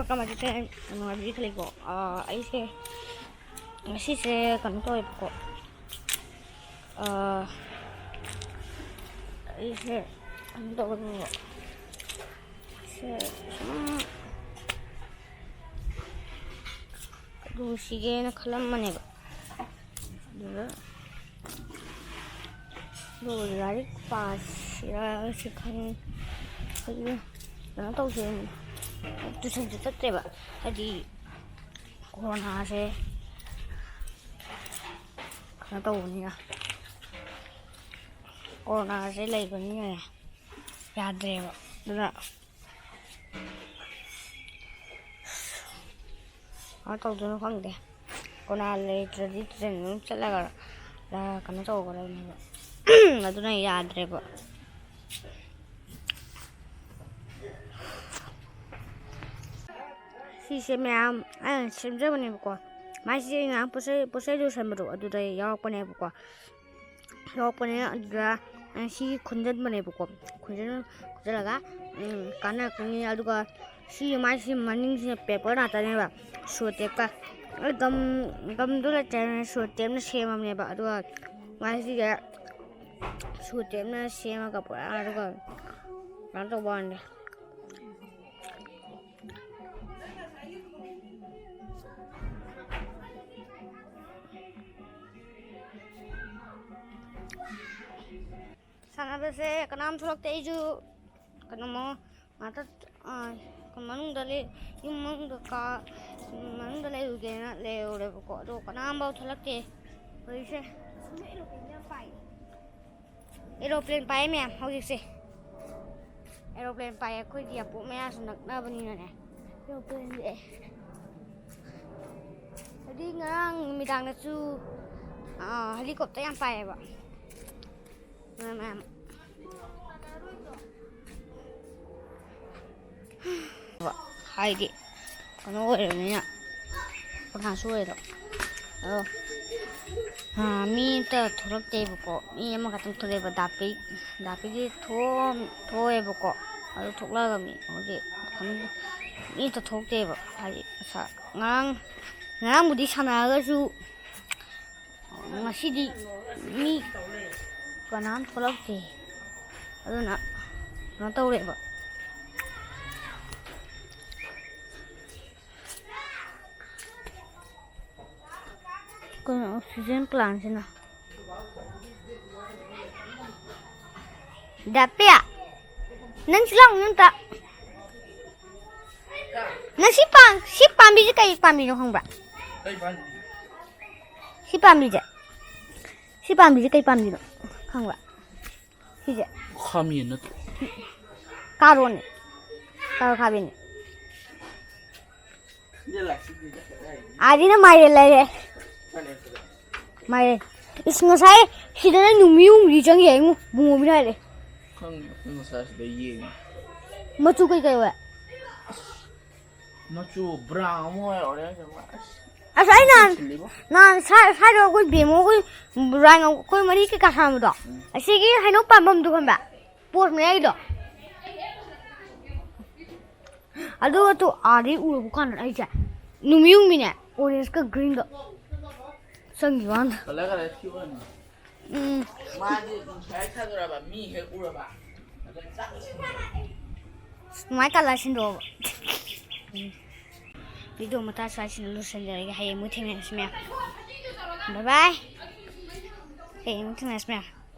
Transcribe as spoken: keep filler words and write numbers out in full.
ꯀꯃꯥꯏꯅ ꯇꯧꯔꯤ? ꯅꯨꯡꯉꯥꯏꯕꯤꯔꯤ ꯈꯜꯂꯤꯀꯣ꯫ ꯑꯥ, ꯑꯩꯁꯦ ꯉꯁꯤꯁꯦ ꯀꯩꯅꯣ ꯇꯧꯋꯦꯕꯀꯣ꯫ ꯑꯥ, ꯑꯩꯁꯦ ꯀꯩꯅꯣ ꯇꯧꯒꯗꯕ꯫ ꯁꯦ ꯁꯨꯝ ꯂꯨꯁꯤꯒꯦꯅ ꯈꯜꯂꯝꯕꯅꯦꯕ꯫ ꯑꯗꯨꯗ ꯑꯗꯨꯒ ꯂꯥꯏꯔꯤꯛ ꯄꯥꯁꯤꯔꯥ ꯁꯤ ꯈꯟ-, ꯈꯜꯂꯤ꯫ ꯀꯩꯅꯣ ꯇꯧꯁꯦ, ꯇꯨꯏꯁꯟꯁꯨ ꯆꯠꯇꯦꯕ, ꯍꯥꯏꯗꯤ ꯀꯣꯔꯣꯅꯥꯁꯦ ꯀꯩꯅꯣ ꯇꯧꯕꯅꯤꯅ, ꯀꯣꯔꯣꯅꯥꯁꯦ ꯂꯩꯕꯅꯤꯅꯅꯦ, ꯌꯥꯗ꯭ꯔꯦꯕ꯫ ꯑꯗꯨꯅ ꯀꯃꯥꯏꯅ ꯇꯧꯗꯣꯏꯅꯣ ꯈꯪꯗꯦ꯫ ꯀꯣꯔꯣꯅꯥ ꯂꯩꯇ꯭ꯔꯗꯤ ꯇꯨꯏꯁꯟ ꯑꯗꯨꯝ ꯆꯠꯂꯒ, ꯑ, ꯀꯩꯅꯣ ꯇꯧꯒꯗꯕꯅꯦꯕ꯫ ꯑꯗꯨꯅ ꯌꯥꯗ꯭ꯔꯦꯕ꯫ ꯁꯤꯁꯦ ꯃꯌꯥꯝ ꯑꯩꯅ ꯁꯦꯝꯖꯕꯅꯦꯕꯀꯣ꯫ ꯃꯥꯏꯁꯦ ꯑꯩꯅ ꯄꯣꯠꯆꯩ, ꯄꯣꯠꯆꯩ ꯂꯣꯏꯁꯟꯕꯗꯣ ꯑꯗꯨꯗ ꯌꯥꯎꯔꯛꯄꯅꯦꯕꯀꯣ꯫ ꯌꯥꯎꯔꯛꯄꯅꯦ꯫ ꯑꯗꯨꯗ ꯑꯩꯅ ꯁꯤ ꯈꯨꯟꯖꯟꯕꯅꯦꯕꯀꯣ꯫ ꯈꯨꯟꯖꯟ-, ꯈꯨꯟꯖꯜꯂꯒ, ꯎꯝ, ꯀꯥꯟꯅꯔꯛꯀꯅꯤ꯫ ꯑꯗꯨꯒ ꯁꯤ ꯃꯥꯏꯁꯤ ꯃꯅꯤꯡꯁꯤꯅ ꯄꯦꯄꯔ ꯉꯥꯛꯇꯅꯦꯕ꯫ ꯁꯣ ꯇꯦꯞꯀ꯫ ꯑꯩ ꯒꯝ, ꯒꯝꯗꯣ ꯂꯩꯇ꯭ꯔꯦꯅ ꯁꯣ ꯇꯦꯞꯅ ꯁꯦꯝꯃꯕꯅꯦꯕ꯫ ꯑꯗꯨꯒ ꯃꯥꯏꯁꯤꯒ ꯁꯣ ꯇꯦꯞꯅ ꯁꯦꯝꯃꯒ ꯄꯨꯔꯥ ꯑꯗꯨꯒ ꯀꯩꯅꯣ ꯇꯧꯕ ꯋꯥꯅꯤꯗ꯫ ꯁꯥꯟꯅꯕꯁꯦ ꯀꯅꯥꯝ ꯊꯣꯛꯂꯛꯇꯦ꯫ ꯑꯩꯁꯨ ꯀꯩꯅꯣꯃꯣ ꯉꯥꯛꯇ, ꯑ, ꯃꯅꯨꯡꯗ ꯂꯩ-, ꯌꯨꯝ ꯃꯅꯨꯡꯗ ꯀꯥ-, ꯃꯅꯨꯡꯗ ꯂꯩꯔꯨꯒꯦꯅ ꯂꯩꯔꯨꯔꯦꯕꯀꯣ꯫ ꯑꯗꯣ ꯀꯅꯥꯝꯐꯥꯎ ꯊꯣꯛꯂꯛꯇꯦ꯫ ꯍꯧꯖꯤꯛꯁꯦ ꯑꯦꯔꯣꯄ꯭ꯂꯦꯟ ꯄꯥꯏꯌꯦ ꯃꯌꯥꯝ ꯍꯧꯖꯤꯛꯁꯦ꯫ ꯑꯦꯔꯣꯄ꯭ꯂꯦꯟ ꯄꯥꯏꯌꯦ꯫ ꯑꯩꯈꯣꯏꯗꯤ ꯌꯥꯄꯣꯛ ꯃꯌꯥꯁꯨ ꯅꯛꯅꯕꯅꯤꯅꯅꯦ꯫ ꯑꯦꯔꯣꯄ꯭ꯂꯦꯟꯁꯦ꯫ ꯑꯗꯨꯗꯤ ꯉꯔꯥꯡ ꯅꯨꯃꯤꯗꯥꯡꯗꯁꯨ, ꯑꯥ, ꯍꯦꯂꯤꯀꯣꯞꯇꯔ ꯌꯥꯝ ꯄꯥꯏꯌꯦꯕ꯫ ꯃꯌꯥꯝ, ꯃꯌꯥꯝ꯫ ꯍꯥꯏꯗꯤ ꯀꯩꯅꯣ ꯑꯣꯏꯔꯕꯅꯤꯅ, ꯀꯅꯥꯁꯨ ꯑꯣꯏꯔꯣ꯫ ꯑꯗꯣ, ꯑꯥ, ꯃꯤ ꯑꯝꯇ ꯊꯣꯛꯂꯛꯇꯦꯕꯀꯣ꯫ ꯃꯤ ꯑꯃꯈꯛꯇꯪ ꯊꯣꯛꯂꯛꯑꯦꯕ꯫ ꯗꯥꯄꯤ, ꯗꯥꯄꯤꯗꯤ ꯊꯣꯛꯑꯝ-, ꯊꯣꯛꯑꯦꯕꯀꯣ꯫ ꯑꯗꯨ ꯊꯣꯛꯂꯛꯑꯒ ꯃꯤ ꯍꯧꯖꯤꯛ ꯐꯝ-, ꯃꯤ ꯑꯝꯇ ꯊꯣꯛꯇꯦꯕ꯫ ꯍꯥꯏꯗꯤ ꯉꯁꯥ-, ꯉꯔꯥꯡ, ꯉꯔꯥꯡꯕꯨꯗꯤ ꯁꯥꯟꯅꯔꯒꯁꯨ ꯉꯁꯤꯗꯤ ꯃꯤ ꯀꯅꯥꯝ ꯊꯣꯛꯂꯛꯇꯦ꯫ ꯑꯗꯨꯅ ꯀꯩꯅꯣ ꯇꯧꯔꯦꯕ꯫ ꯀꯩꯅꯣ oxygen plant ꯁꯤꯅ? ꯗꯥꯄꯤꯌꯥ, ꯅꯪ ꯁꯤ ꯂꯥꯎ, ꯅꯪ ꯑꯝꯇ꯫ ꯅꯪ ꯁꯤ ꯄꯥꯝ-, ꯁꯤ ꯄꯥꯝꯕꯤꯁꯦ ꯀꯩ ꯄꯥꯝꯕꯤꯅꯣ ꯈꯪꯕ꯭ꯔꯥ? ꯀꯩ ꯄꯥꯝꯕꯤ? ꯁꯤ ꯄꯥꯝꯕꯤꯁꯦ꯫ ꯁꯤ ꯄꯥꯝꯕꯤꯁꯦ ꯀꯩ ꯄꯥꯝꯕꯤꯅꯣ ꯈꯪꯕ꯭ꯔꯥ? ꯁꯤꯁꯦ꯫ ꯈꯥꯃꯦꯟ ꯅꯠꯇ꯭ꯔꯣ? ꯀꯥꯔꯣꯠꯅꯦ꯫ ꯀꯥꯔꯣꯠ ꯈꯥꯕꯤꯅꯦ꯫ ꯑꯥꯗꯤꯅ ꯃꯥꯏꯔꯦꯟ ꯂꯩꯔꯦ꯫ ꯃꯥꯏꯔꯦꯟ꯫ ꯏꯁ, ꯉꯁꯥꯏ ꯁꯤꯗꯅ ꯅꯨꯃꯤꯠ ꯍꯨꯝꯅꯤ ꯆꯪꯉꯦ ꯏꯉꯣ, ꯕꯨꯡꯉꯣꯕꯤꯅ ꯍꯥꯏꯔꯦ꯫ ꯈꯪꯉꯦ, ꯑꯩꯈꯣꯏ ꯉꯁꯥꯏ ꯁꯤꯗ ꯌꯦꯡꯉꯦ꯫ ꯃꯆꯨ ꯀꯩꯀꯩ ꯑꯣꯏ? ꯃꯆꯨ brown ꯑꯃ ꯑꯣꯏ, orange ꯑꯃ꯫ ꯑꯁ꯫ ꯑꯁ, ꯑꯩ ꯅꯍꯥꯟ, ꯁꯤꯜꯂꯤꯕꯣ? ꯅꯍꯥꯟ ꯁ꯭ꯋꯥꯏ-, ꯁ꯭ꯋꯥꯏꯗ ꯑꯩꯈꯣꯏ ꯕꯦꯝꯃ ꯍꯣꯏ ꯕ꯭ꯔꯥꯏꯟ ꯑꯩꯈꯣꯏ ꯃꯔꯤ ꯀꯩꯀꯥ ꯁꯥꯟꯅꯕꯗꯣ, ꯎꯝ꯫ ꯑꯁꯤꯒꯤ ꯍꯩꯅꯧ ꯄꯥꯝꯐꯝꯗꯨ ꯈꯪꯕ꯭ꯔꯥ? ꯄꯣꯁ ꯃꯌꯥꯏꯒꯤꯗꯣ꯫ ꯑꯗꯨꯒ ꯇꯨ ꯑꯥꯗꯩ ꯎꯔꯕ ꯀꯥꯟꯗ ꯑꯩꯁꯦ ꯅꯨꯃꯤꯠ ꯌꯨꯡꯕꯤꯅꯦ, orange ꯀ green ꯗꯣ ꯆꯪꯈꯤꯕ ꯋꯥꯅꯤꯗ꯫ Colour colour ꯊꯤ ꯑꯣꯏꯔꯝꯃꯤ꯫ ꯎꯝ꯫ ꯃꯥꯗꯤ ꯅꯨꯡꯁꯥ ꯍꯦꯛ ꯁꯥꯗꯣꯔꯛꯑꯕ, ꯃꯤ ꯍꯦꯛ ꯎꯔꯕ, ꯑꯗꯨꯝ ꯆꯥꯛ ꯁꯨꯃꯥꯏꯅ colour ꯁꯤꯟꯗꯣꯛꯑꯕ꯫ ꯎꯝ꯫ Video ꯃꯇꯥꯡ ꯁ꯭ꯋꯥꯏꯁꯤꯗ ꯂꯣꯏꯁꯤꯟꯖꯔꯒꯦ꯫ ꯍꯌꯦꯡ ꯑꯃꯨꯛ ꯊꯦꯡꯅꯔꯁꯤ ꯃꯌꯥꯝ꯫ Bye bye꯫ ꯍꯌꯦꯡ ꯑꯃꯨꯛ ꯊꯦꯡꯅꯔꯁꯤ ꯃꯌꯥꯝ꯫